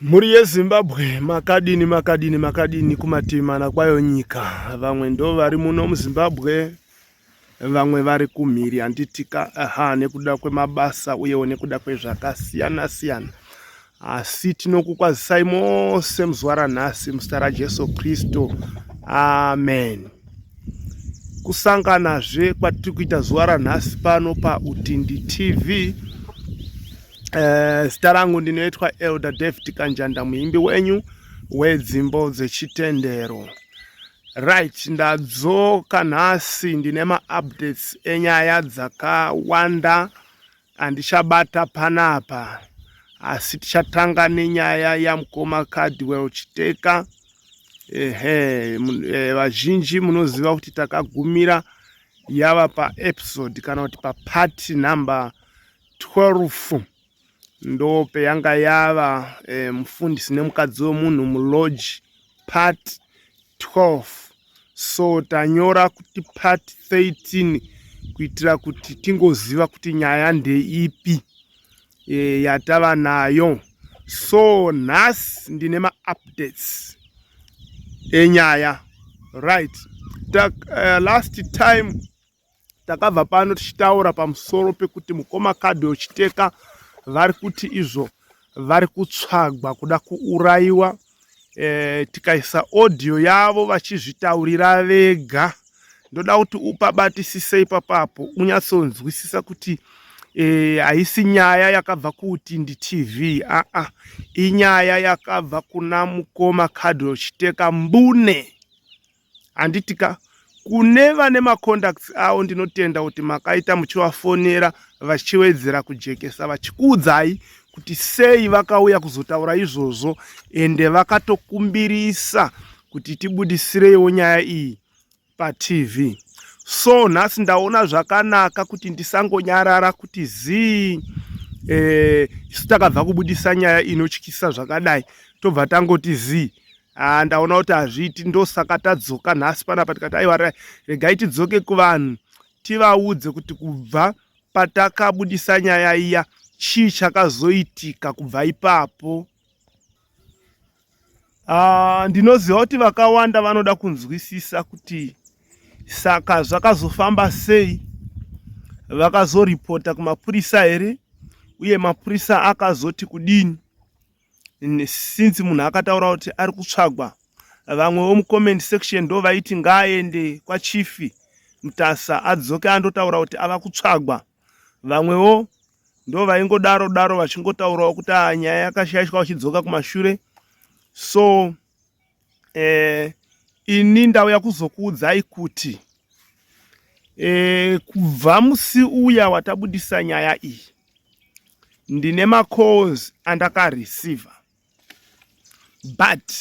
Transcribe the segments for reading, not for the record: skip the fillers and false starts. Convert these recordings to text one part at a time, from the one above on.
Mhuri yeZimbabwe makadini makadini makadini kumativi mana kwayo nyika. Vamwe ndo vari muno muZimbabwe, vamwe vari kumhiri handitika aha nekuda kwemabasa uyewo nekuda kwezvakasiyana siyana. Asi tinokukwazisai mose muzuva ranhasi muzita raJesu Kristu. Amen. Kusanganazve kwatiri kuita zuva ranhasi pano paUtindi TV. Eh, zita rangu ndinoitwa Elder David Kanjanda, muimbi wenyu wedzimbo dzechitendero. Right, ndadzoka nhasi ndine maupdates enyaya dzakawanda andichabata panapa, asi tichatanga nenyaya yamukoma Cardwell Chiteka. Ehe, eh, vazhinji munoziva kuti takagumira yava paepisode kana kuti papart number 12 ndo peyanga yava e, mufundisi nemukadzi wemunhu mulodge part 12 so tanyora kuti part 13 kuitira kuti tingoziva kuti nyaya ndeipi e, yatava nayo so nhasi ndine maupdates enyaya right Ta, uh, last time Takabva pano tichitaura pamusoro pekuti mukoma Kadwell Chiteka vari kuti izvo vari kutsvagwa kuda kuuraiwa e, tikaisa audio yavo vachizvitaurira vega. Ndoda kuti upabatisise ipapapo unyatsonzwisisa kuti e, haisi nyaya yakabva kuUtindi TV aa, inyaya yakabva kuna mukoma Kadwell Chiteka mbune. Handiti ka kune vane macontacts avo ndinotenda kuti makaita muchivafonera vachiwedzera kujekesa vachikuudzai kuti sei vakauya kuzotaura izvozvo ende vakatokumbirisa kuti tibudisireiwo nyaya iyi patv so nhasi ndaona zvakanaka kuti ndisangonyarara kuti zii eh, isu takabva kubudisa nyaya inotyisa zvakadai tobva tangoti zii Ah, ndaona kuti hazviiti ndosaka tadzoka nhasi panapa tikati aiwa regai tidzoke kuvanhu tivaudze kuti kubva patakabudisa nyaya iya chii chakazoitika kubva ipapo. Ah, ndinoziva kuti vakawanda vanoda kunzwisisa kuti saka zvakazofamba sei, vakazoripota kumapurisa here uye mapurisa akazoti kudini. Since munhu akataura kuti ari kutsvagwa, vamwewo mucomment section ndo vaiti ngaaende kwachief Mutasa adzoke andotaura kuti ava kutsvagwa. Vamwewo ndo vaingodaro daro vachingotaurawo kuti ah, nyaya yakashaishwa vachidzoka kumashure. So eh, ini ndauya kuzokuudzai kuti eh, kubva musi uya watabudisa nyaya iyi ndine macalls andakareceiver but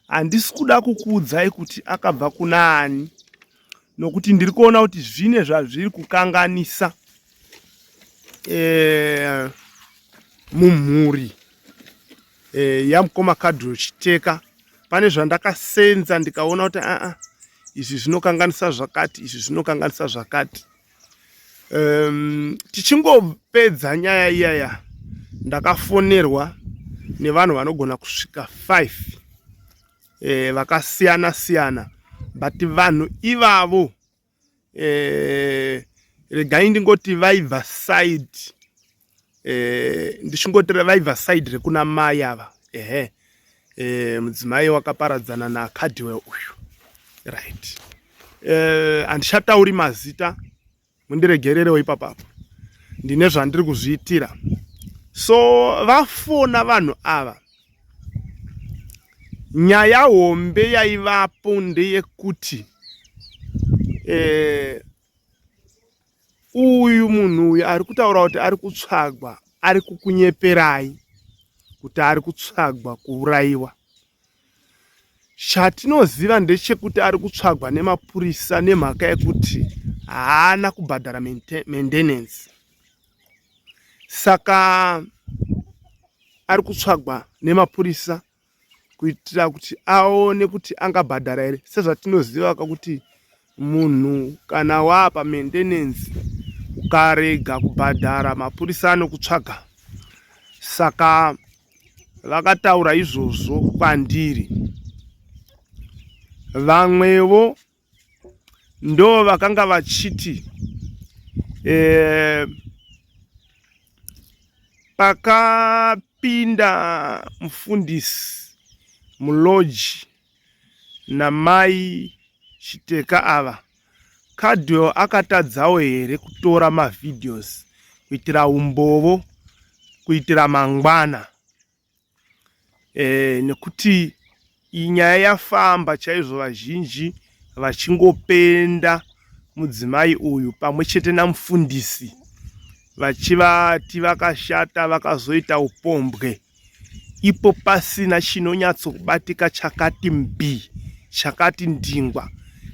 handisi kuda kukuudzai kuti akabva kuna ani nokuti ndiri kuona kuti zvine zvazviri kukanganisa e, mumhuri e, yamukoma Kadro Chiteka. Pane zvandakasenza ndikaona kuti aa izvi zvinokanganisa zvakati, izvi zvinokanganisa zvakati. Um, tichingopedza nyaya iyaya ndakafonerwa nevanhu vanogona kusvika 5 e, vakasiyana siyana but vanhu ivavo e, regai ndingoti vaibva side e, ndichingoti vaibva side rekuna mai ava ehe e, mudzimai wakaparadzana naCardwell uyu right handichatauri mazita mundiregererewo ipapapo ndine zvandiri kuzviitira so vafona vanhu ava nyaya hombe yaivapo ndeyekuti eh, uyu munhu uyu ari kutaura kuti ari kutsvagwa ari kukunyeperai kuti ari kutsvagwa kuuraiwa Chatinoziva ndechekuti ari kutsvagwa nemapurisa nemhaka yekuti haana kubhadhara maintenance. Saka ari kutsvagwa nemapurisa kuitira kuti aone kuti angabhadhara here sezvatinoziva kuti munhu kana waapa maintenance ukarega kubhadhara mapurisa anokutsvaga. Saka. Vakataura izvozvo kwandiri. Vamwewo ndo vakanga vachiti eh, pakapinda mufundisi muloji namai Chiteka ava, Cardwell akatadzawo here kutora mavideos kuitira umbovo kuitira mangwana e, nekuti iyi nyaya yafamba chaizvo vazhinji vachingopenda mudzimai uyu pamwe chete namufundisi vachivati vakashata vakazoita upombwe ipo pasina chinonyatsokubatika chakati mbi chakati ndingwa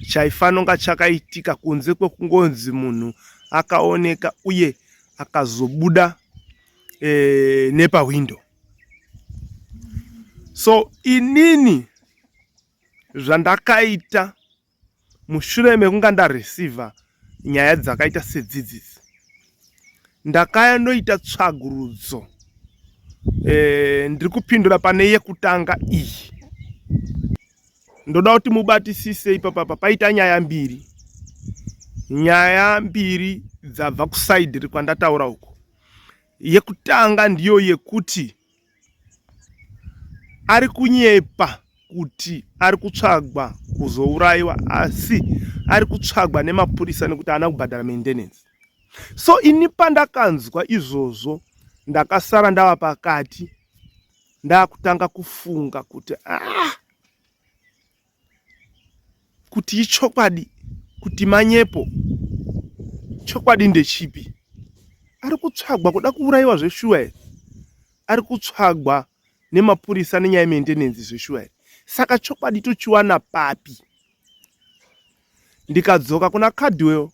chaifanonga chakaitika kunze kwekungonzi munhu akaoneka uye akazobuda e, nepahwindo so inini zvandakaita mushure mekunga ndareceiver nyaya dzakaita sedzidzidzi ndakanoita tsvagurudzo e, ndiri kupindura pane yekutanga iyi ndoda kuti mubatisise ipapapa paita nyaya mbiri nyaya mbiri dzabva kusaidhi kwandataura uko yekutanga ndiyo yekuti Ari kunyepa kuti ari kutsvagwa kuzouraiwa asi ari kutsvagwa nemapurisa nekuti haana kubhadhara maintenance. So ini pandakanzwa izvozvo ndakasara ndava pakati ndakutanga kufunga kuti ah, kuti ichokwadi kuti manyepo chokwadi ndechipi ari kutsvagwa kuda kuurayiwa zveshuwa here ari kutsvagwa nemapurisa nenyaya yemaintenance zveshuwa here saka chokwadi tochiwana papi ndikadzoka kuna Cardwell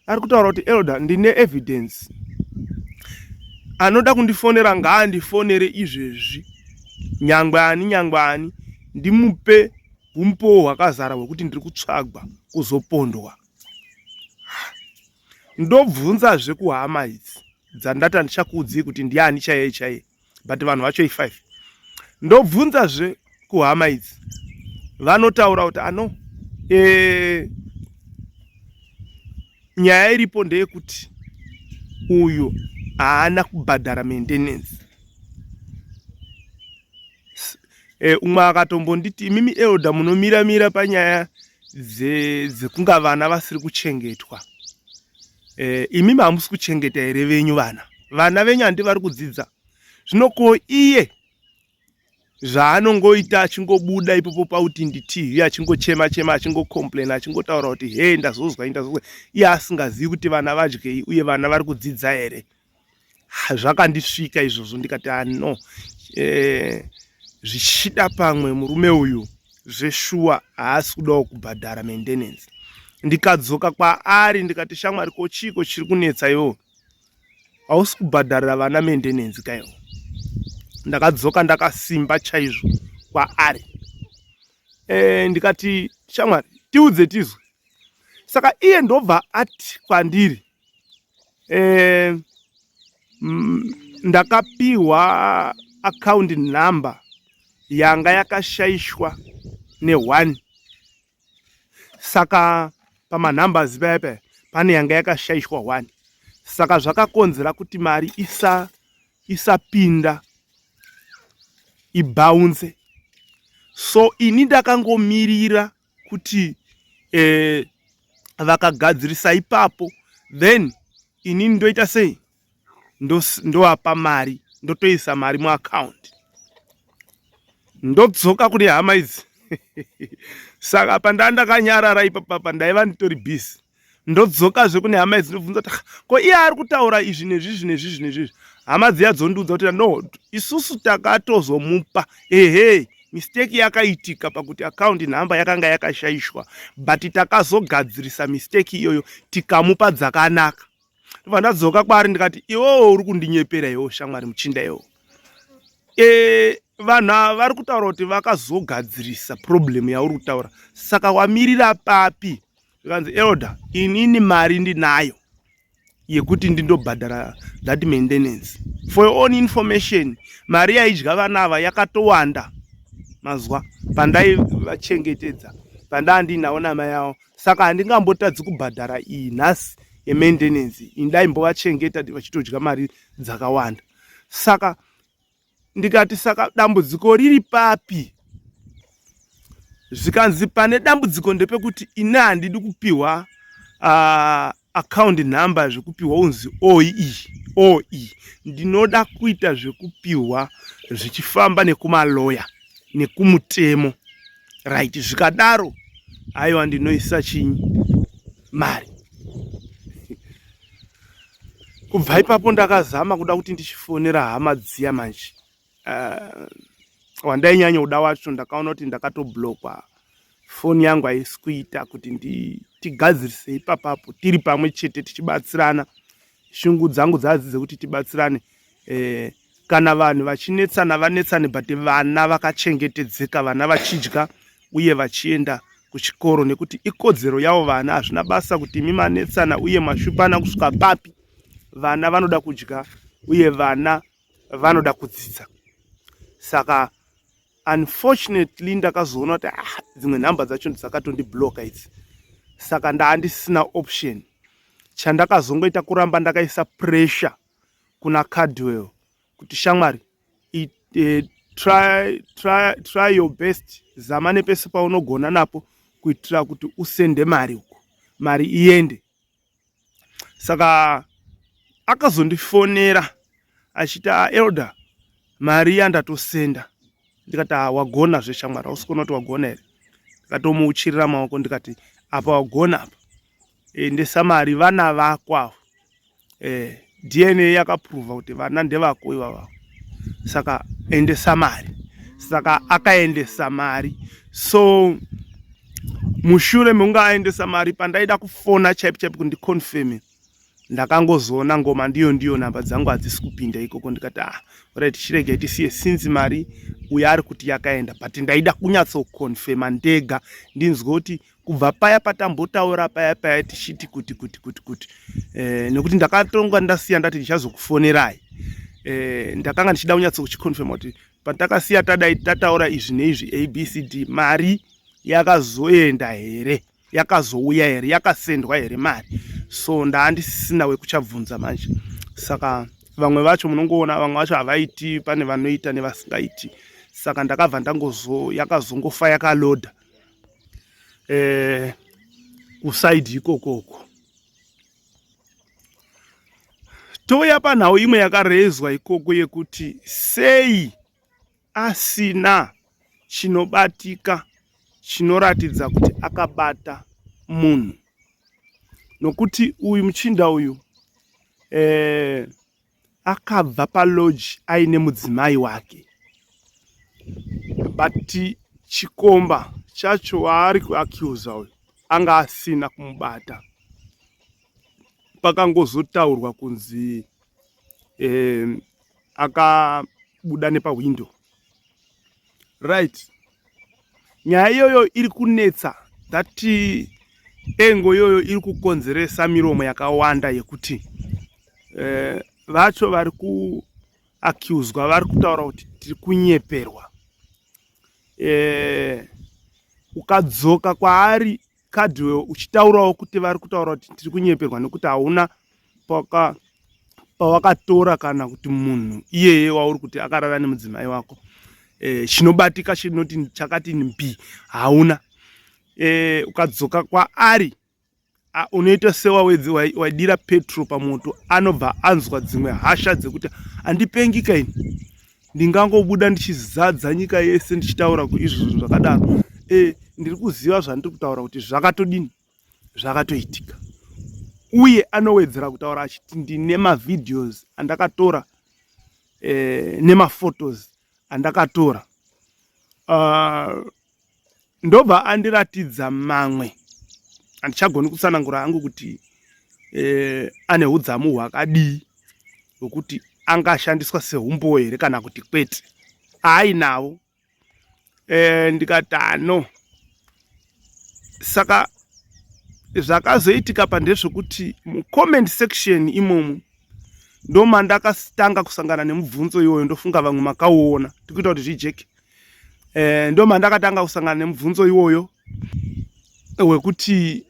ari kutaura kuti elder ndine evidence anoda kundifonera ngaandifonere izvezvi nyangwe ani nyangwe ani ndimupe umpowo hwakazara hwekuti ndiri kutsvagwa kuzopondwa ndobvunzazve kuhama idzi dzandati handichakuudzii kuti ndiani chaiye chaiye but vanhu vacho i5 ndobvunzazve kuhama idzi vanotaura kuti ano e, nyaya iripo ndeyekuti uyu haana kubhadhara maintenance e, umwe akatombonditi imimi elder munomira mira panyaya dzekunga vana vasiri kuchengetwa e, imimi hamusi kuchengeta here venyu vana vana venyu handi vari kudzidza zvino ko iye zvaanongoita achingobuda ipopo pautindi tv achingochema chema achingocomplaina achingotaura kuti hee ndazozwa ndazozwa iye asingazivi kuti vana vadyei uye vana vari kudzidza here zvakandisvika izvozvo ndikati ano ah, eh, zvichida pamwe murume uyu zveshuwa haasi kudawo kubhadhara maintenance ndikadzoka kwaari ndikati shamwari ko chiiko chiri kunetsa iwo hausi kubhadharira vana maintenance kaiwo ndakadzoka ndakasimba chaizvo kwaari e, ndikati shamwari tiudze tizwe saka iye ndobva ati kwandiri e, ndakapiwa account number yanga yakashaishwa ne1 saka pamanumbers paya paya pane yanga yakashaishwa 1 saka zvakakonzera kuti mari isa isapinda ibounce so ini ndakangomirira kuti eh, vakagadzirisa ipapo then inini ndoita sei ndoapa mari ndotoisa mari muaccount ndodzoka kune hama idzi saka pandaa ndakanyarara ipapapa ndaiva nditori busy ndodzokazve kune hama idzi ndobvunza kuti ko iye ari kutaura izvi nezvizvi nezvizvi nezvizvi hama dziya dzondiudza kuti no isusu takatozomupa ehe mistake yakaitika pakuti account number yakanga yakashaishwa but takazogadzirisa mistake iyoyo tikamupa dzakanaka ndobva ndadzoka kwaari ndikati iwewo uri kundinyepera iwewo shamwari muchinda iwewo e, vanhu ava vari kutaura kuti vakazogadzirisa problem yauri kutaura saka wamirira papi zvikanzi elder inini mari ndinayo yekuti ndindobhadhara that maintenance. For your own information, mari yaidya vana ava yakatowanda mazwa pandaivachengetedza pandaa ndinawo namai avo, saka handingambotadzi kubhadhara iyi nhasi yemaintenance ini ndaimbovachengeta vachitodya mari dzakawanda. Saka ndikati, saka dambudziko riri papi? Zvikanzi pane dambudziko ndepekuti ini handidi kupiwa account number, zvekupiwa unzi oe oe. Ndinoda kuita zvekupiwa zvichifamba nekumaloya nekumutemo, right? Zvikadaro, aiwa, ndinoisa chinyi mari. Kubva ipapo ndakazama kuda kuti ndichifonera hama dziya manje. Wandainyanya kuda wacho ndakaona kuti ndakatoblokwa, foni yangu haisi kuita kuti tigadzirise ipapapo tiri pamwe chete tichibatsirana. Shungu dzangu dzadzi dzekuti tibatsirane, kana vanhu vachinetsana vanetsane, but vana vakachengetedzeka, vana vachidya uye vachienda kuchikoro, nekuti ikodzero yavo vana. Hazvina basa kuti imi manetsana uye mashupana kusvika papi, vana vanoda kudya uye vana vanoda kudzidza. Saka unfortunately ndakazoona kuti ah, dzimwe nhamba dzacho dzakatondibloka idzi, saka ndaandisina option. Chandakazongoita kuramba ndakaisa pressure kuna Cardwell kuti, shamwari, try, try, try your best, zama nepese paunogona napo kuitira kuti usende mari uko, mari iende. Saka akazondifonera achiti, "Elder, mari yandatosenda." Ndikati, "Ah, wagona zveshamwari, hausi kuona kuti wagona here?" Ndikatomuuchirira maoko, ndikati, "Apa wagona apa, endesa mari, vana vako avo. DNA yakaprova kuti vana ndevako ivava, saka endesa mari." Saka akaendesa mari. So mushure mekunge aendesa mari, pandaida kufona chaipo chaipo kuti ndiconfirme, ndakangozoona ngoma ndiyo ndiyo, nhamba dzangu hadzisi kupinda ikoko. Ndikati, "Ah, right, chiregai tisiye, since mari uyo ari kuti yakaenda." But ndaida kunyatsoconfirma ndega, ndinzwe kuti kubva paya patambotaura paya paya tichiti kuti nekuti ndakatonga ndasiya ndati ndichazokufonerai, ndakanga ndichida kunyatsokuchiconfirma kuti patakasiya tadai tataura izvi neizvi ABCD, mari yakazoenda here, yakazouya here, yakasendwa here mari. So ndaandisina wekuchabvunza manje. Saka vamwe vacho munongoona, vamwe vacho havaiti, pane vanoita nevasingaiti. Saka ndakabva ndangozo yakazongofa yakaloda kuside ikokoko. Touya panhau imwe yakarezwa ikoko yekuti sei asina chinobatika chinoratidza kuti akabata munhu, nokuti uyu muchinda uyu akabva palodge aine mudzimai wake, but chikomba chacho waari kuaccusa uyu anga asina kumubata. Pakangozotaurwa kunzi akabuda nepahwindo, right? Nyaya iyoyo iri kunetsa, that angle iyoyo iri kukonzeresa miromo yakawanda yekuti vacho vari kuaccuswa vari kutaura kuti tiri kunyeperwa. Ukadzoka kwaari Cardwell uchitaurawo kuti vari kutaura kuti tiri kunyeperwa nekuti hauna pawakatora kana kuti munhu iyeye wauri kuti akarara nemudzimai wako, chinobatika chinoti chakati mbi hauna. Ukadzoka kwaari unoita sewaidira petrol pamoto. Anobva anzwa dzimwe hasha dzekuti handipengika ini, ndingangobuda ndichizadza nyika yese ndichitaura izvozvo zvakadaro. Ndiri kuziva zvandiri kutaura kuti zvakatodini, zvakatoitika. Uye anowedzera kutaura achiti ndine mavideos andakatora nemaphotos andakatora. Ndobva andiratidza mamwe handichagoni kutsanangura hangu kuti ane udzamu hwakadii, hwekuti angashandiswa seumbowo here kana kuti kwete aainawo. Ndikati ano saka Zvakazoitika pa ndezvekuti mucomment section imomo ndomandakatanga kusangana nemubvunzo iwoyo, ndofunga vamwe makauona, tikuita kuti zvijeke. E, ndomandakatanga kusangana nemubvunzo iwoyo wekuti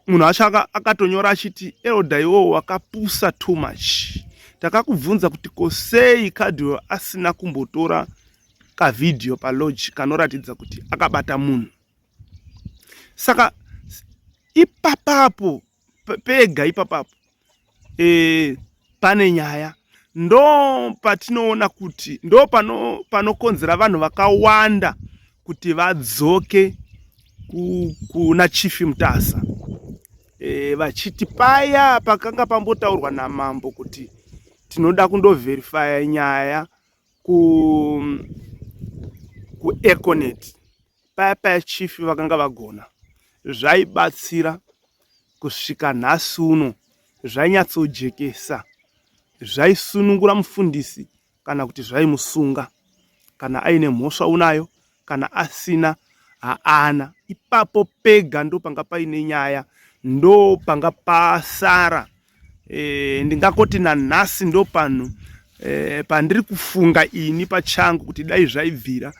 munhu acho akatonyora achiti elder iwowo wakapusa too much, takakubvunza kuti ko sei Cardwell asina kumbotora kavhidhiyo palodge kanoratidza kuti akabata munhu. Saka ipapapo pega ipapapo e, pane nyaya ndo patinoona kuti ndo panokonzera vanhu vakawanda kuti vadzoke kuna Chief Mutasa e, vachiti paya pakanga pambotaurwa namambo kuti tinoda kundovherifaya nyaya kuEconet paya paya chief vakanga vagona, zvaibatsira kusvika nhasi uno, zvainyatsojekesa, zvaisunungura mufundisi kana kuti zvaimusunga, kana aine mhosva unayo, kana asina haana. Ipapo pega ndo panga paine nyaya, ndo panga pasara. E, ndingakoti nanhasi ndo panhu e, pandiri kufunga ini pachangu kuti dai zvaibvira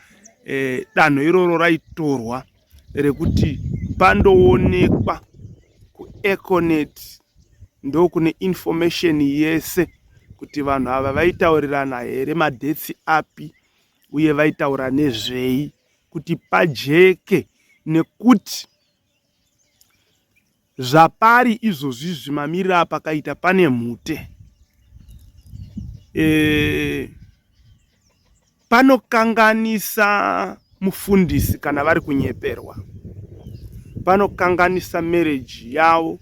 e, danho iroro raitorwa rekuti pandoonekwa kuEconet ndokune information yese kuti vanhu ava vaitaurirana here madhetsi api uye vaitaura nezvei kuti pajeke, nekuti zvapari izvozvi zvimamiriro apakaita pane mhute e, panokanganisa mufundisi kana vari kunyeperwa, panokanganisa marriage yavo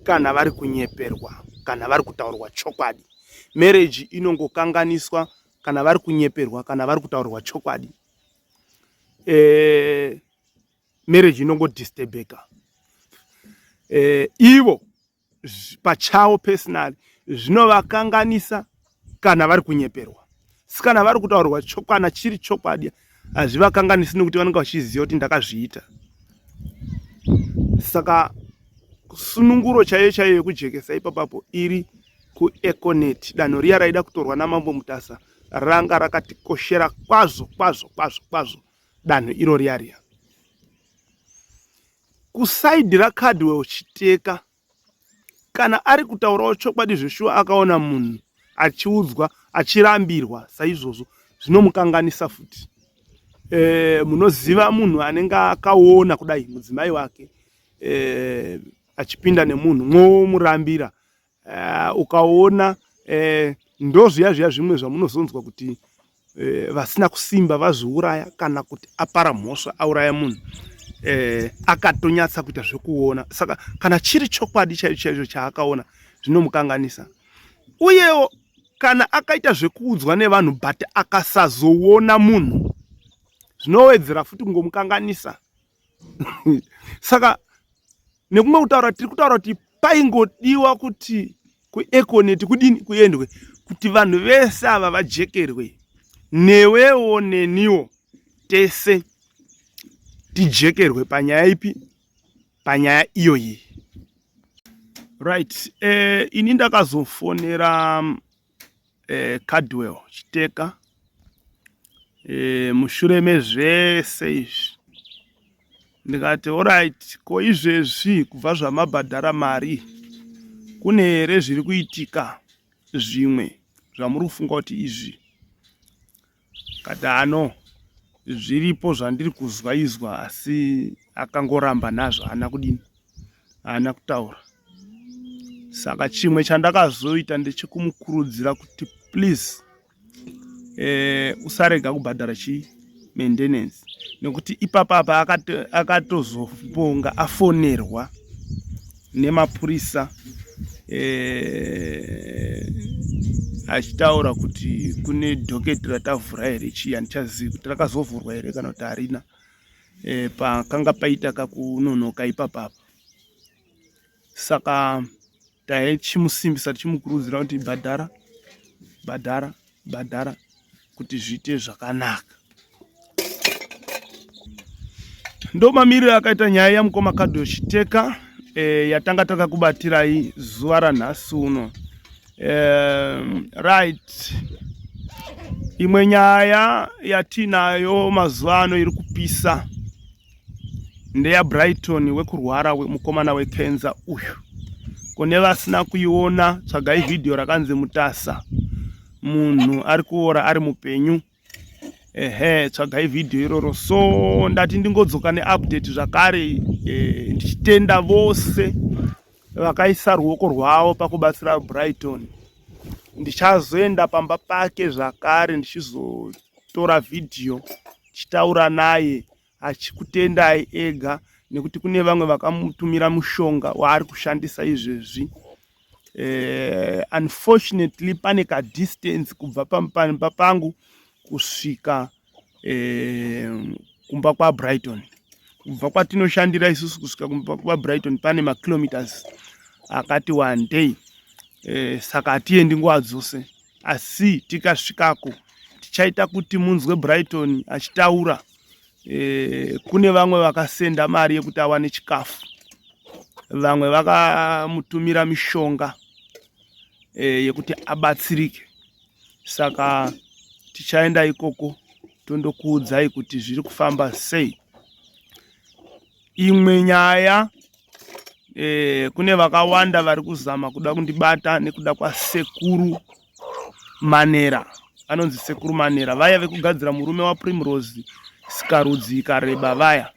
kana vari kunyeperwa, kana vari kutaurwa chokwadi. Marriage inongokanganiswa kana vari kunyeperwa, kana vari kutaurirwa chokwadi. E, marriage inongodisturbeka. E, ivo pachavo personally zvinovakanganisa kana vari kunyeperwa, si kana vari kutaurirwa kana chiri chokwadi hazvivakanganisi nekuti vanenge vachiziva kuti ndakazviita. Saka sununguro chaiyo chaiyo yekujekesa ipapapo iri kuEconet. Danho riya raida kutorwa namambo Mutasa ranga rakatikoshera kwazvo kwazvo kwazvo kwazvo, danho iro riya riya. Kusaidhi raCardwell Chiteka, kana ari kutaurawo chokwadi zveshuwa akaona munhu achiudzwa achirambirwa saizvozvo, zvinomukanganisa futi. E, munoziva munhu anenge akaona kudai mudzimai wake e, achipinda nemunhu mwomurambira, e, ukaona e, ndozviya zviya zvimwe zvamunozonzwa kuti e, vasina kusimba vazviuraya kana kuti apara mhosva auraya munhu e, akatonyatsa kuita zvekuona. Saka kana chiri chokwadi chaicho chaicho chaakaona zvinomukanganisa. Uyewo kana akaita zvekuudzwa nevanhu but akasazoona munhu, zvinowedzera futi kungomukanganisa. Saka nekumwe kutaura tiri kutaura kuti paingodiwa kuti kuEconet kudini kuendwe kuti vanhu vese ava vajekerwe, newewo neniwo tese tijekerwe panyaya ipi, panyaya iyoyi. Right, eh, ini ndakazofonera eh, Cardwell Chiteka eh, mushure mezvese izvi ndikati alright, ko izvezvi kubva zvamabhadhara mari kune here zviri kuitika zvimwe zvamuri kufunga kuti izvi? Kati ano zviripo zvandiri kuzwa izwa, asi akangoramba nazvo, haana kudini, haana kutaura. Saka chimwe chandakazoita ndechekumukurudzira kuti please, e, usarega kubhadhara chi maintenance, nekuti ipapa apa akatozoponga afonerwa nemapurisa e, achitaura kuti kune docket ratavhura here chii, handichazivi kuti rakazovhurwa here kana kuti harina. E, pakanga paita kakunonoka ipapapa, saka taichimusimbisa tichimukurudzira kuti bhadhara, bhadhara, bhadhara kuti zviite zvakanaka. Ndo mamiriro akaita nyaya yamukoma Cardwell Chiteka. e, yatanga takakubatirai zuva ranhasi uno. Right, imwe nyaya yatinayo mazuva ano iri kupisa ndeyaBrighton wekurwara, mukomana wekenza uyu. Kune vasina kuiona, tsvagai vhidhiyo rakanzi Mutasa, munhu ari kuora ari mupenyu. Ehe, tsvagai vhidhiyo iroro. So ndati ndingodzoka neupdate zvakare, ndichitenda vose vakaisa ruoko rwavo pakubatsira Brighton. Ndichazoenda pamba pake zvakare ndichizotora vhidhiyo ndichitaura naye achikutendai ega, nekuti kune vamwe vakamutumira mushonga waari kushandisa izvezvi. Unfortunately pane kadistance kubva pamba pangu kusvika kumba kwaBrighton. Kubva kwatinoshandira isusu kusvika kumba kwaBrighton pane makilometers akati one day, saka hatiendi nguva dzose, asi tikasvikako tichaita kuti munzwe Brighton achitaura. Kune vamwe vakasenda mari yekuti awane chikafu, vamwe vakamutumira mishonga yekuti abatsirike. Saka tichaenda ikoko tondokuudzai kuti zviri kufamba sei. Imwe nyaya, kune vakawanda vari kuzama kuda kundibata nekuda kwaSekuru Manera. Anonzi Sekuru Manera vaya vekugadzira murume waPrimrose sikarudzi ikareba vaya.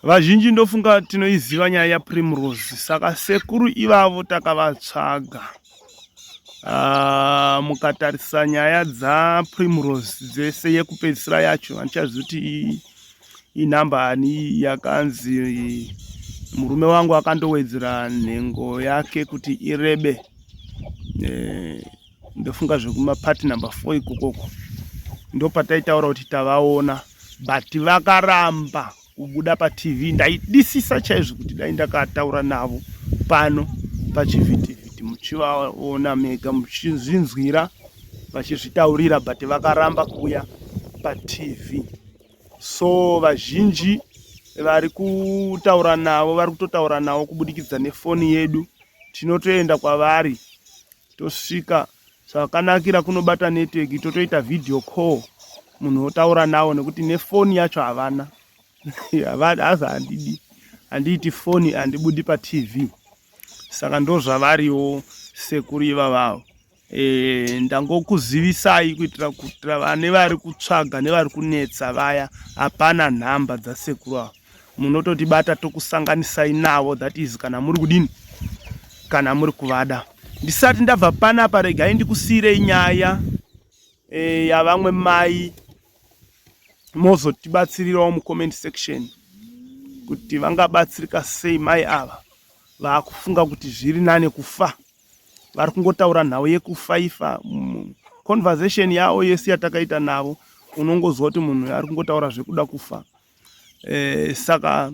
Vazhinji ndofunga tinoiziva nyaya yaPrimrose. Saka sekuru ivavo takavatsvaga. Mukatarisa nyaya dzaPrimrose dzese, yekupedzisira yacho handichazivi kuti inhamba ani, yakanzi murume wangu akandowedzera nhengo yake kuti irebe, ndofunga zvekumapart number 4 ikokoko, ndopataitaura kuti tavaona, but vakaramba kubuda paTV. Ndaidisisa chaizvo kuti dai ndakataura navo pano pachivhitivhiti, muchivaona mega, muchizvinzwira vachizvitaurira, but vakaramba kuuya paTV. So vazhinji vari kutaura navo vari kutotaura navo kubudikidza nefoni yedu. Tinotoenda kwavari, tosvika, zvakanakira kunobata network, totoita video call, munhu otaura nawo, nekuti nefoni yacho havana. Hazi handidi, handiiti foni, handibudi paTV. Saka ndo zvavariwo sekuru ivavavo. Ndangokuzivisai kuitira kuitira vane vari kutsvaga nevari kunetsa vaya. Hapana nhamba dzasekuru ava, munototibata tokusanganisai navo. That is kana muri kudini, kana muri kuvada. Ndisati ndabva panapa, regai ndikusiyirei nyaya yavamwe mai, mozotibatsirirawo mucomment section kuti vangabatsirika sei mai ava vaakufunga kuti zviri nane kufa. Vari kungotaura nhau yekufa ifa. Conversation yavo yese yatakaita navo, unongozwa kuti munhu ari kungotaura zvekuda kufa. Saka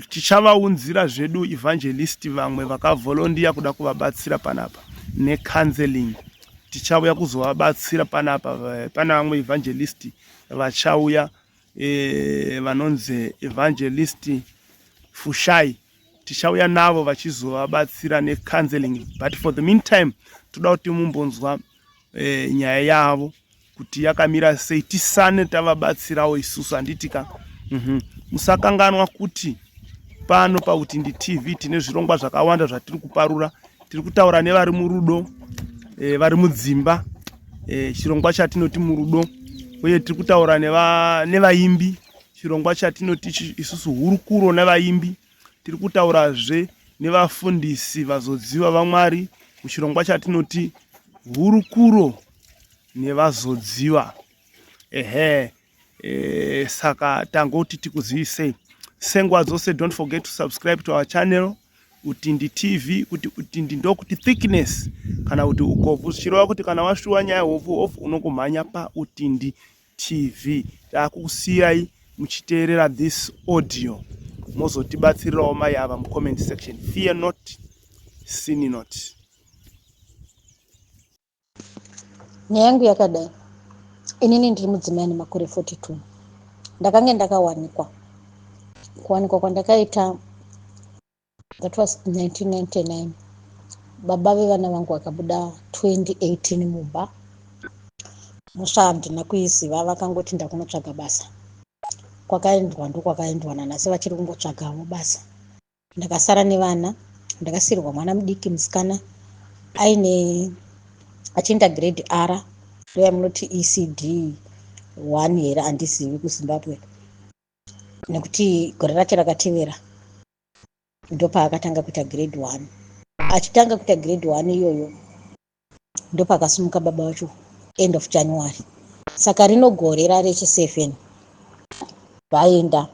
tichavaunzira zvedu evangelist vamwe vakavolunteer kuda kuvabatsira panapa necounseling. Tichauya kuzovabatsira panapa. Pana vamwe evangelist vachauya, vanonzi Evangelist Fushai. Tichauya navo vachizovabatsira necounseling, but for the meantime toda kuti mumbonzwa nyaya yavo kuti yakamira sei, tisane tavabatsirawo isusu, handitika? Musakanganwa kuti pano paUtindi TV tine zvirongwa zvakawanda zvatiri kuparura. Tiri kutaura nevari murudo, vari mudzimba, chirongwa chatinoti Murudo, uye tiri kutaura nevaimbi, chirongwa chatinoti isusu Hurukuro Nevaimbi. Tiri kutaurazve nevafundisi vazodziwa vaMwari muchirongwa chatinoti Hurukuro Nevazodziwa. Ehe, saka tangoti tikuzivisei senguva dzose, don't forget to subscribe to our channel, Utindi TV. Kuti Utindi ndokuti thickness kana kuti ukobvu, zvichireva kuti kana washuwa nyaya hobvu hobvu unongomhanya paUtindi TV. Taakukusiyai muchiteerera this audio, mozotibatsirirawo mai ava mucomment section. Fear not, sin not. Nyaya yangu yakadai: inini ndiri mudzimai ane makore 42. Ndakange ndakawanikwa. Kuwanikwa kwandakaita, that was 1999. Baba vevana vangu vakabuda 2018 mumba. Mhosva handina kuiziva, vakangoti ndakunotsvaga basa. Kwakaendwa ndokwakaendwa, nanhasi vachiri kungotsvagawo basa. Ndakasara nevana, ndakasiyirwa mwana mudiki musikana aine achienda grade R, ndoyamunoti ECD 1 here, handizivi kuZimbabwe, nekuti gore racho rakatevera ndopaakatanga kuita grade 1. Achitanga kuita grade 1 iyoyo ndopakasimuka baba vacho end of January. Saka rino gore rarechi7 vaenda.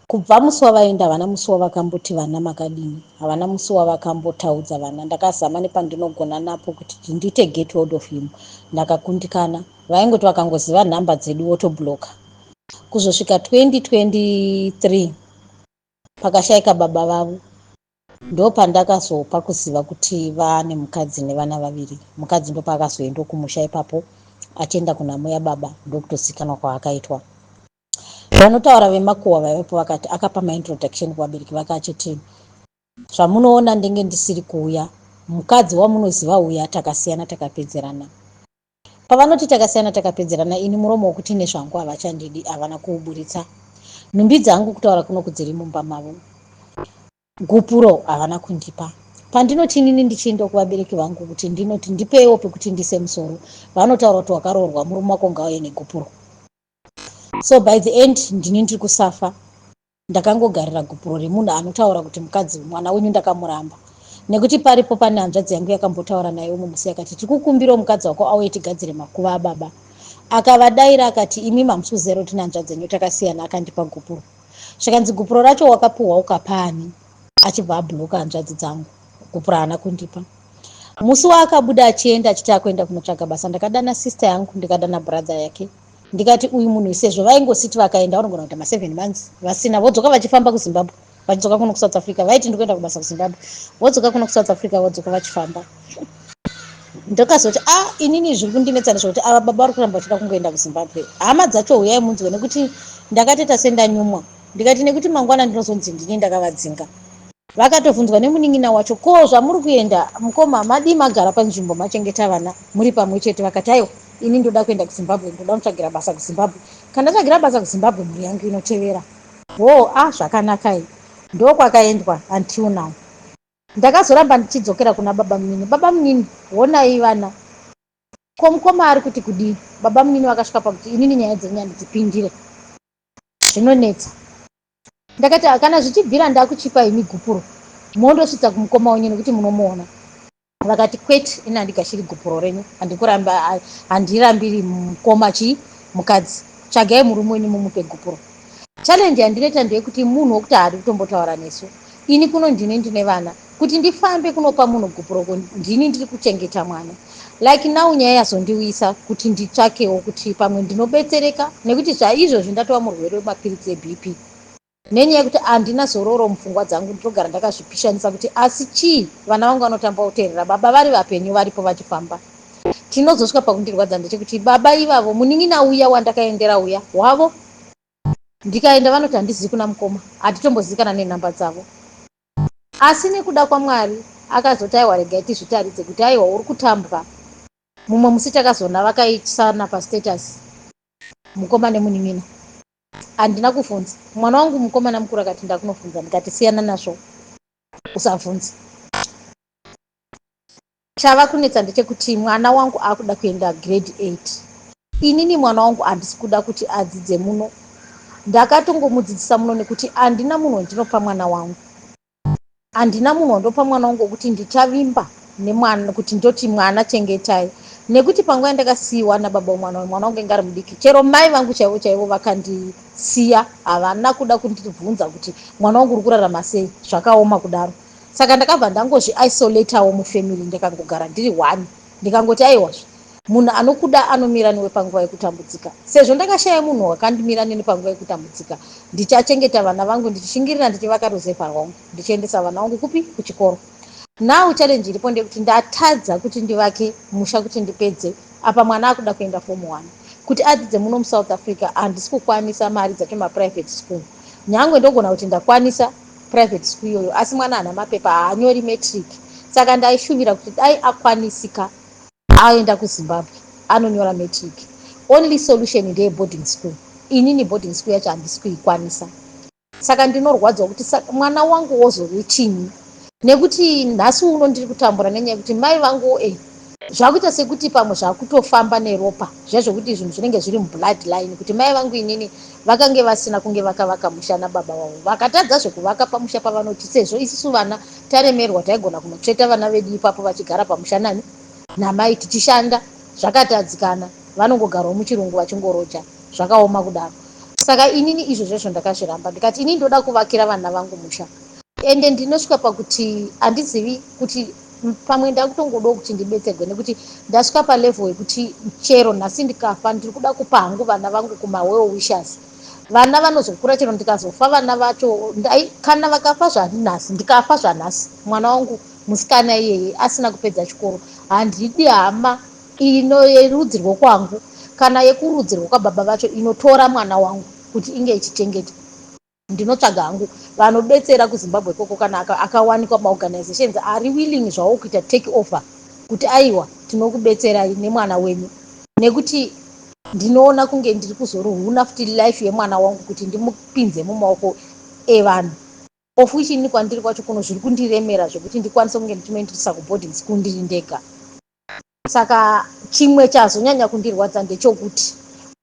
Kubva musi wavaenda, havana musi wavakamboti vana makadini, havana musi wavakambotaudza vana. Ndakazama nepandinogona napo kuti ndiite get hold of him, ndakakundikana. Vaingoti vakangoziva nhamba dzedu votobloka. Kuzosvika 2023 pakashayika baba vavo, ndopandakazopa kuziva kuti vane mukadzi nevana vaviri. Mukadzi ndopaakazoenda kumusha ipapo achienda kunhamo yababa, ndokutozikanwa kwaakaitwa. Vanotaura vemakuhwa vaivepo vakati akapa maintroduction kuvabereki vake achiti, "Zvamunoona ndenge ndisiri kuuya, mukadzi wamunoziva uya takasiyana, takapedzerana." Pavanoti takasiyana takapedzerana, ini muromo wekuti nezvangu havachandidi havana kuuburitsa. Nhumbi dzangu kutaura kuno kudziri mumba mavo, gupuro havana kundipa. Pandinoti inini ndichienda kuvabereki vangu kuti ndinoti ndipeiwo pekuti ndise musoro, vanotaura kuti wakaroorwa, murume wako ngauye negupuro. So by the end ndini ndiri kusafa, ndakangogarira gupuro remunhu anotaura kuti mukadzi mwana wenyu ndakamuramba. Nekuti paripo pane hanzvadzi yangu yakambotaura naye umwe musi, yakati, "Tikukumbirawo mukadzi wako auye tigadzire makuva ababa." Akavadaira akati, "Imi hamusi kuziva kuti nehanzvadzi yenyu takasiyana, akandipa gupuro." Zvikanzi, "Gupuro racho wakapuhwa ukapani?" Achibva abhuloka hanzvadzi dzangu, gupuro haana kundipa. Musi waakabuda achienda achiti akuenda kunotsvaga basa, ndakadana sister yangu, ndikadana brother yake, ndikati uyu munhu, sezvo vaingositi vakaenda vanogona kuita ma7 months vasina, vodzoka vachifamba kuZimbabwe, vachidzoka kuno kuSouth Africa. Vaiti ndikuenda kubasa kuZimbabwe, vodzoka kuno kuSouth Africa, vodzoka vachifamba. Ndokazoti, a ah, inini zviri kundinetsa ndezvekuti ava baba vari kuramba vachida kungoenda kuZimbabwe. Hama dzacho uyai munzwe, nekuti ndakatoita sendanyumwa. Ndikati nekuti mangwana ndinozonzi ndini ndakavadzinga. Vakatovhunzwa nemunin'ina wacho, "Ko zvamuri kuenda mukoma, madii magara panzvimbo machengeta vana muri pamwe chete?" Vakati, "Aiwa, ini ndoda kuenda kuZimbabwe, ndoda kutsvagira basa kuZimbabwe. Kana ndatsvagira basa kuZimbabwe, mhuri yangu inotevera." Ho, a ah, zvakanakai. Ndokwakaendwa until now. Ndakazoramba ndichidzokera kuna baba munini. "Baba munini, honai vana, ko mukoma ari kuti kudii?" Baba munini vakasvika pakuti, "Inini nyaya dzenyu handidzipindire, zvinonetsa." Ndakati, "Kana zvichibvira, ndakuchipa imi gupuro, mondosvitsa kumukoma wenyu nekuti munomuona." Vakati, "Kwete, ini handigashiri gupuro renyu, handikuramba, handirambiri mukoma chii mukadzi. Tsvagai murume wenyu mumupe gupuro." Challenge yandinoita ndeyekuti munhu wokuti haadi kutombotaura nesu. Ini kuno ndine ndine vana, kuti ndifambe kunopa munhu gupuroko, ndini ndiri kuchengeta mwana. Like now nyaya yazondiuyisa kuti nditsvakewo kuti pamwe ndinobetsereka, nekuti zvaizvozvi ndatova murwere wemapiritsi eBP nenyaya yekuti handina zororo mupfungwa dzangu. Ndinogara ndakazvipishanisa kuti asi chii, vana vangu vanotamba kuteerera baba vari vapenyu, varipo vachifamba. Tinozosvika pakundirwadza ndechekuti baba ivavo, munin'ina uya wandakaendera uya wavo, ndikaenda vanoti handizivi kuna mukoma, hatitombozikana nenhamba dzavo. Asi nekuda kwaMwari akazoti, "Aiwa, regai tizvitaridze kuti aiwa, uri kutambwa." Mumwe musi takazoona vakaisana pastatus, mukoma nemunin'ina. Handina kuvhunza. Mwana wangu mukomana mukuru akati ndakunovhunza, ndikati siyana nazvo, usabvunza. Chava kunetsa ndechekuti mwana wangu akuda kuenda grade 8. Inini mwana wangu handisi kuda kuti adzidze muno, ndakatongomudzidzisa muno nekuti handina munhu wandinopa mwana wangu. Handina munhu wandopa mwana wangu wekuti ndichavimba nemwana, kuti ndoti mwana chengetai, nekuti panguva yandakasiyiwa nababa wemwana, mwana wangu inge ari mudiki, chero mai vangu chaivo chaivo vakandisiya, havana kuda kundibvunza kuti mwana wangu uri kurarama sei. Zvakaoma kudaro. Saka ndakabva ndangozviisolatawo mufamily, ndikangogara ndiri one, ndikangoti aiwazve, munhu anokuda anomira newe panguva yekutambudzika. Sezvo ndakashaya munhu wakandimira neni panguva yekutambudzika, ndichachengeta vana vangu ndichishingirira, ndichivaka ruzevha rwangu, ndichiendesa vana vangu kupi? Kuchikoro. Now challenge iripo ndeyekuti ndatadza kuti ndivake musha kuti ndipedze. Apa mwana akuda kuenda form 1, kuti adzidze muno muSouth Africa handisi kukwanisa mari dzacho, maprivate school. Nyangwe ndogona kuti ndakwanisa private school iyoyo, asi mwana haana mapepa, haanyori matric. Saka ndaishuvira kuti dai akwanisika aenda kuZimbabwe anonyora matric. Only solution ndeye boarding school. Inini boarding school yacho handisi kuikwanisa. Saka ndinorwadziwa kuti mwana wangu wozove chinyi, nekuti nhasi uno ndiri kutambura nenyaya yekuti mai vangu zvakuita sekuti pamwe zvakutofamba neropa zviya zvekuti zvinhu zvinenge zviri mublood line, kuti mai vangu inini vakange vasina kunge vakavaka musha nababa vavo, vakatadza zvekuvaka pamusha pavanoti sezvo isusu vana taremerwa taigona kunotsveta vana vedu ipapo vachigara pamusha nani namai tichishanda. Zvakatadzikana, vanongogarawo muchirungu vachingoroja, zvakaoma kudaro. Saka inini izvo zvezvo ndakazviramba, ndikati inini ndoda kuvakira vana vangu musha. Ende ndinosvika pakuti handizivi kuti pamwe ndakutongodawo kuti ndibetserwe, nekuti ndasvika palevel yekuti chero nhasi ndikafa ndiri kuda kupa hangu vana vangu kumawell wishers. Vana vanozokura chero ndikazofa, vana vacho kana vakafa zvanhasi, ndikafa zvanhasi mwana wangu musikana iyeye asina kupedza chikoro, handidi hama ino yerudzi rwokwangu kana yekurudzi rwokwababa vacho inotora mwana wangu kuti inge ichichengeta. Ndinotsvaga hangu vanobetsera kuZimbabwe ikoko, kana akawanikwa maorganizations ari willing zvawo kuita take over kuti aiwa, tinokubetserai nemwana wenyu, nekuti ndinoona kunge ndiri kuzoruhuna futi life yemwana wangu kuti ndimupinze mumaoko evanhu, of which ini kwandiri kwacho kuno zviri kundiremera zvekuti ndikwanise kunge ndichinoendesa kuboarding school ndiri ndega. Saka chimwe chazonyanya kundirwadza ndechokuti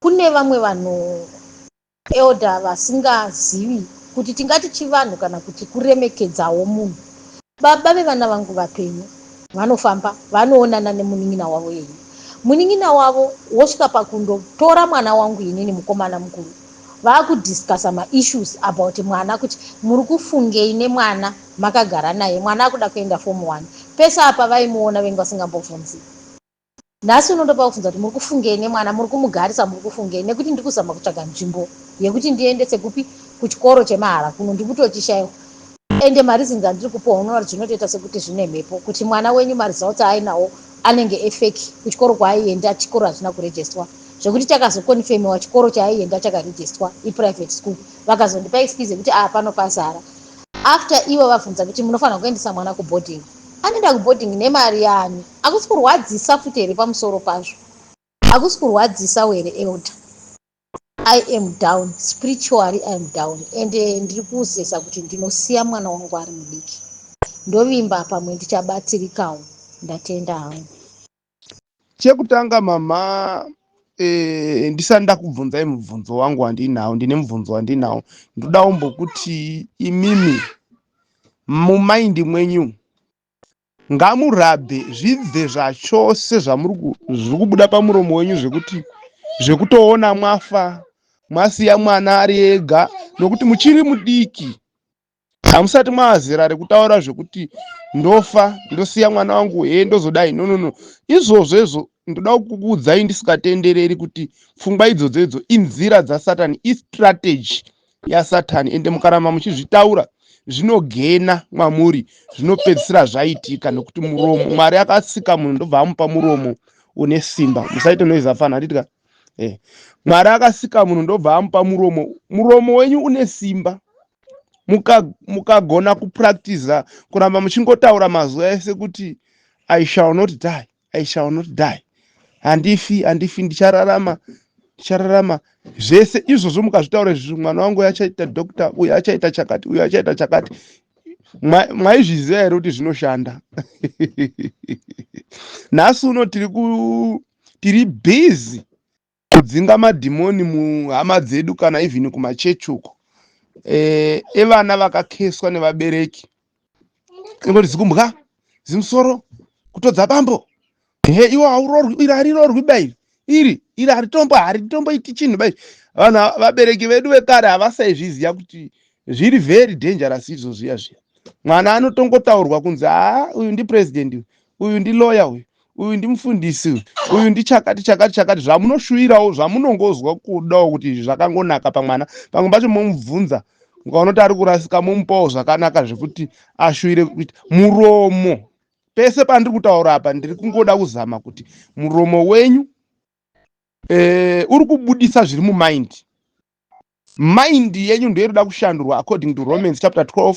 kune vamwe vanhu, elder, vasingazivi kuti tingati chivanhu kana kuti kuremekedzawo munhu. Baba vevana vangu vapenyu, vanofamba vanoonana nemunin'ina wavo yenyu, munin'ina wavo wosvika pakundotora mwana wangu inini mukomana mukuru, vaakudiscussa maissues about mwana, kuti muri kufungei nemwana, makagara naye, mwana akuda kuenda form 1. Pese apa vaimuona vengu vasingambobvunzi. Nhasi unondopa kubvunza kuti muri kufungei nemwana, muri kumugarisa, muri kufungei? Nekuti ndiri kuzama kutsvaga nzvimbo yekuti ndiendese kupi, kuchikoro chemahara kuno ndiri kutochishayiwa. Ende mareasons andiri kupiwa, unoona kuti zvinotoita sekuti zvine mhepo, kuti mwana wenyu maresults aainawo anenge efake, kuchikoro kwaaienda chikoro hazvina kurejestwa, zvekuti chakazokonfemiwa chikoro chaaienda chakarejestwa iprivate school. Vakazondipa excuse yekuti a pano pazara, after ivo vabvunza kuti munofanira kuendesa mwana kuboarding. Anoenda kuboarding nemari yani? Hakusi kurwadzisa futi here? Pamusoro pazvo, hakusi kurwadzisawo here, elder? I am down spiritually, I am down, ende ndiri kuzeza kuti ndinosiya mwana wangu ari mudiki. Ndovimba pamwe ndichabatsirikawo. Ndatenda hangu. Chekutanga mama, ndisati ndakubvunzai mubvunzo wangu wandinawo, ndine mubvunzo wandinawo. Ndoda kumbokuti imimi mumaindi mwenyu ngamurabhe zvibve zvachose zvamuri zviri kubuda pamuromo wenyu, zvekuti zvekutoona mwafa mwasiya mwana ari ega, nokuti muchiri mudiki, hamusati maazera rekutaura zvekuti ndofa ndosiya mwana wangu he ndozodai. No, no, no, izvozvo izvo ndoda kukuudzai ndisikatendereri kuti pfungwa idzodzo idzo inzira dzasatani, istrategy yasatani. Ende mukaramba muchizvitaura zvinogena mwamuri, zvinopedzisira zvaitika, nekuti muromo, Mwari akasika munhu ndobva amupa muromo une simba. Musaite noise afana, handiti? Mwari akasika munhu ndobva amupa muromo. Muromo wenyu une simba. Mukagona kupractiza kuramba muchingotaura mazuva ese kuti "I shall not die, I shall not die, handifi, handifi, ndichararama, ndichararama," zvese izvozvo mukazvitaura izvizvo, mwana wangu achaita doctor, uyu achaita chakati, uyu achaita chakati. Mwaizviziva here kuti zvinoshanda? Nhasi uno tiri busy kudzinga madhimoni muhama dzedu kana even kumachechi uko, evana vakakeswa nevabereki, ingoti zikumbwa, zimusoro, kutodza bambo he, iwo haurorwi, iri harirorwi bai, iri haritombo haritomboiti chinhu bai. Vanhu, vabereki vedu vekare havasaizviziva kuti zviri very dangerous izvo zviya zviya. Mwana anotongotaurwa kunzi, "Haa, uyu ndipresident, uyu, uyu ndiloya, uyu, uyu ndimufundisi, uyu, uyu ndichakati chakati chakati." Zvamunoshuvirawo, zvamunongozwa kudawo kuti izvi zvakangonaka pamwana. Pamwe pacho momubvunza, mukaona kuti ari kurasika, momupawo zvakanaka zvekuti ashuvire kuita. Muromo, pese pandiri kutaura apa, ndiri kungoda kuzama kuti muromo wenyu uri kubudisa zviri mumind. Mind yenyu ndiyo inoda kushandurwa according to Romans chapter 12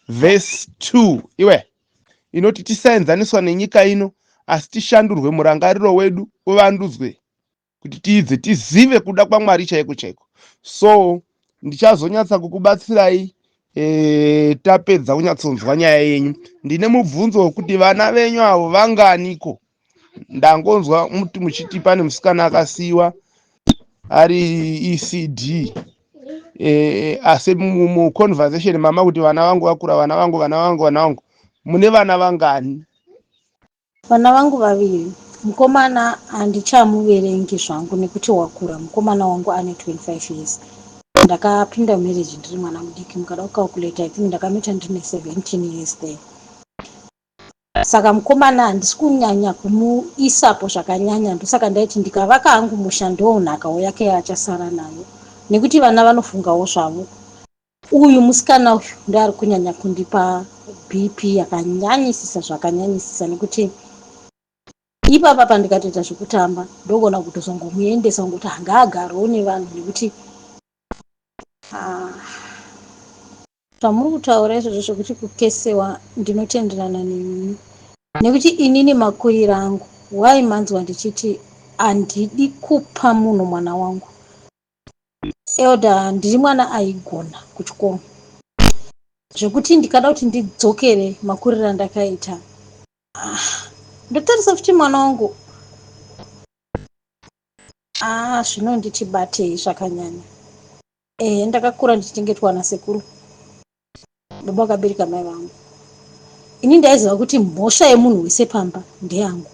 verse 2 iwe inoti tisaenzaniswa nenyika ino asi tishandurwe murangariro wedu uvandudzwe kuti tiidze tizive kuda kwaMwari chaiko chaiko. So ndichazonyatsa kukubatsirai e, tapedza kunyatsonzwa nyaya yenyu. Ndine mubvunzo wekuti vana venyu avo vanganiko? Ndangonzwa muti muchiti pane musikana akasiyiwa ari ECD e, asi muconversation mama kuti vana vangu vakura, vana vangu, vana vangu, vana vangu, mune vana vangani? Vana vangu vaviri. Mukomana handichamuverengi zvangu nekuti wakura. Mukomana wangu ane 25 years. Ndakapinda marriage ndiri mwana mudiki. Mukada kucalculate, I think ndakanoita ndine 17 years there. Saka mukomana handisi kunyanya kumuisapo zvakanyanya, ndosaka ndaiti ndikavaka hangu musha ndonhakawo yake yaachasara nayo, nekuti vana vanofungawo zvavo. Uyu musikana uyu ndoari kunyanya kundipa BP yakanyanyisisa zvakanyanyisisa, nekuti ipapa pandikatoita zvekutamba ndogona kutozongomuendesa ngokuti hangaagarewo nevanhu, nekuti ah, zvamuri kutaura izvozvo zvekuti kukesewa ndinotenderana nemi, nekuti inini makuriro angu wai manzwa ndichiti handidi kupa munhu mwana wangu. Elder, ndiri mwana aigona kuchikoro zvekuti ndikada kuti ndidzokere makuriro andakaita, ah, ndotarisa futi mwana wangu, ah, zvinonditi batei zvakanyanya. Ehe, ndakakura ndichichengetwa nasekuru, baba vakabereka mai vangu. Ini ndaiziva kuti mhosva yemunhu wese pamba ndeyangu.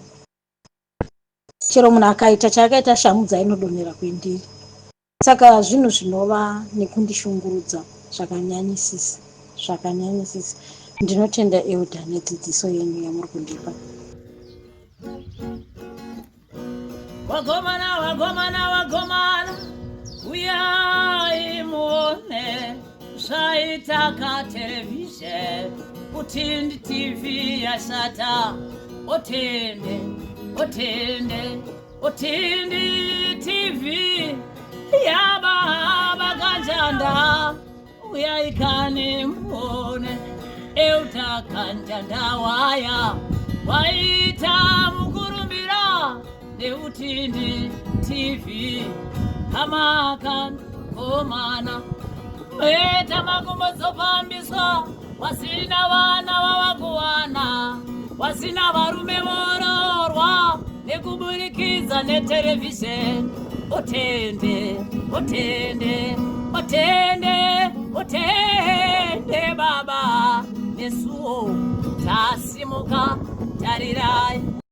Chero munhu akaita chaakaita, shamu dzainodonhera kwendiri. Saka zvinhu zvinova nekundishungurudza zvakanyanyisisa, zvakanyanyisisa. Ndinotenda Elder nedzidziso yenyu yamuri kundipa. Wagomana, wagomana, wagomana, uyai muone zvaita katerevhizheni. Utindi TV yashata. Otende, otende, Utindi TV yababa Kanjanda, uyai kani muone Elder Kanjanda waya waita mukurumbira neUtindi TV. Hamakan komana meta makumbo dzofambiswa, wasina vana vavakuwana, wasina varume vororwa nekuburikidza neterevhizheni. Otende, otende, otende, otende baba, nesuwo tasimuka, tarirai.